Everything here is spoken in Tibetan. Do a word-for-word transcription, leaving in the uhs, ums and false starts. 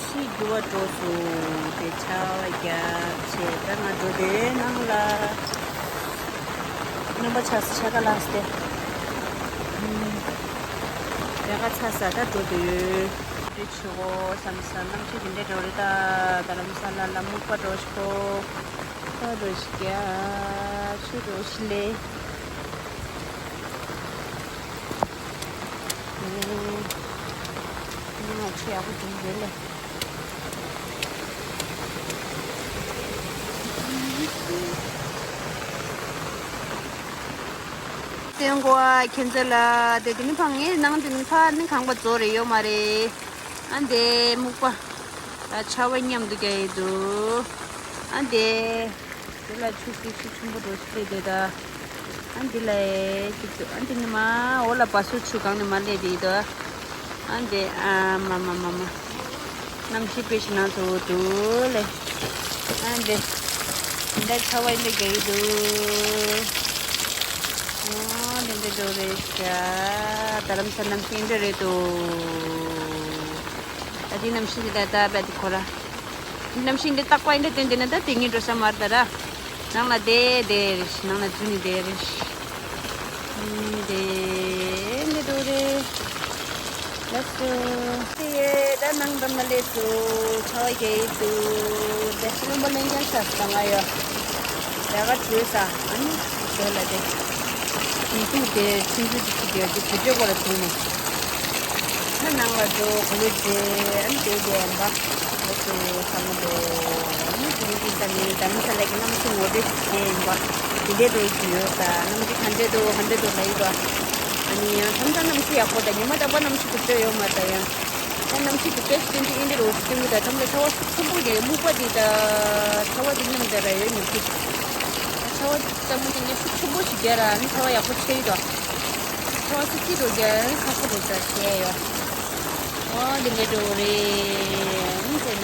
ཕྱིའི་རྒྱུ་བ་འགྲོ་སོང་། དེ་ཆར་པ་རྒྱབ་བྱས་ད་ང་འགྲོ་དེ་ནང་ལ། རྣམ་པ་ཆགས་སུ་ཆ་ག་ལགས་ཏེ། ལས་ཀ་ཚར་ས་ད་འགྲོ་དུས། དེ་ཆུ་བོ་བསམ་ས་གནམ་གཤིས་དེ་འདྲ་འགྲོ་རེད་ད། རྡ་རམ་ས་ལ་ལ་སྨུག་པ་འགྲོ་ཤོག་ཁོ་འགྲོ་ཤི་ཀྱ་ཆུ་འགྲོ་ཤི་ལེ། ཨེ། ང་ཆུ་ཡག་པོ་འགྲོ་རེད་ལེ། སྟོན་གོ་ཨ་ཁྱེད་ཚོ་ལ་དེ་དེ་ནི་ཕ་ངའི་ནང་དེ་ནི་ཕ་ནི་ཁང་པ་རྫོགས་རེ་ཡོད་མ་རེད། ཨ་འདེ་སྨུག་པ་ད་ཆར་པ་མཉམ་དུ་རྒྱག་ཡི་འདུག་ཨ་འདེ་དེ་ལ་ཆུ་ཏི་ཤུ་ཆུན་པོ་འགྲོ་ཤི་ལེ་དེ་ད། ཨ་འདི་ལ་ཅིག་ཏུ་ཨ་འདི་ནི་མ་འོ་ལ་བ་སུ་ཆུ་གང་ནི་མ་ལེ་དེ་ཡི་འདུག་ཨ་འདེ་ཨ་མ་མ་མ་མ། གནམ་གཤིས་དཔེ་ཞིག་ནང་དུ་འདུག་ལེ། ཨ་འདི། འདི་ཚ་བ་འདི་ག་ཡི་འདུག་ཨོ་འདི་འདི་འདུག་རེད་ཤག་རྡ་རམ་ས་གནམ་གཤིས་འདི་རེད་འདུག་ད་འདི་གནམ་གཤིས་འདི་ད་ད་བད་དི་ཁོ་ར། འདི་གནམ་གཤིས་འདི་རྟག་པ་འདི་སྟོན་འདི་ན་ད་དེ་ངའི་འགྲོ་ས་མར་ད་ར། ནང་ལ་བསྡད་བསྡད་རེད་ཤག་ནང་ལ་འཛུལ་ནས་བསྡད་རེད་ཤག་ཨུམ། དེ་འདི་འདུག་རེད། ལགས་སོ། དེ་ཡས་ད་ནང་འགྲམ་ལ་སླེབས་སོང་། ཆར་པ་རྒྱག་གི་འདུག་དེ་རློན་པ་ལེན་མཁན་ཆགས་སོང་ང་ཡོད། ལས་ཀ་བྲོས་ས་ཨ་ནི་དེ་ལ་དེ། དེ་དུས་དེ་ཆུང་ཆུང་ཅིག་ཅིག་ཡོད་དེ་དེ་ཚོའི་སྐོར་ལ་བྱུང་ནས། ད་ནང་ལ་འགྲོ་གོ་ལོ་རྗེ་ཨ་ནི་དེ་དེ་ཡན་པ། ལགས་སོ་བསམ་བློ། ཨ་ནི་དེ་རིང་གི་ས་ནི་དྷ་རམ་ས་ལ་གི་གནམ་གཤིས་ངོ་སྤྲོད་ཞིག་བྱས་ཡིན་པ། དེ་འདྲའི་འགྲོ་ཡི་ཡོད་ད། གནམ་གཤིས་ག་འདྲས་འདུག་ག་འདྲས་འདུག་ལབ་ཡི་འདུག་ཨ་ནི་ཡང་མཚམས་མཚམས་གནམ་གཤིས་ཡག་པོ་དང་ཉི་མ་རྟག་པར་གནམ་གཤིས་སྡུག་ཤོས་ཡོད་མ་རེད་ད་ཡང་། ད་གནམ་གཤིས་སྡུག་ཤོས་ཤིག་དེ་འདྲ་ཨིན་དེ་རོ་སི་ཏུ་མི་ད་ཐམ་ལ་ཆར་པ་ཤུགས་ཆེན་པོ་རྒྱག་སྨུག་པ་དེ་ད་ཆར་པ་དེ་མཉམ་དེ་ར་ཡོད་ཉིན་གཅིག་ད་ཆར་པ་ལྟད་མོ་དེ་ཉིན་ཤུགས་ཆེན་པོ་ཞིག་རྒྱག་ར་ཨ་ནི་ཆར་པ་ཡག་པོ་ཆེ་ཡི་འདུག་ཆར་པ་སི་སི་འགྲོ་རྒྱག་ཨ་ནི་ཁག་པོ་རེད་ད་བྱས་ཡོད། ཨོ་འདི་འདྲ་འགྲོ་རེད་ཨ་ནི་དེ་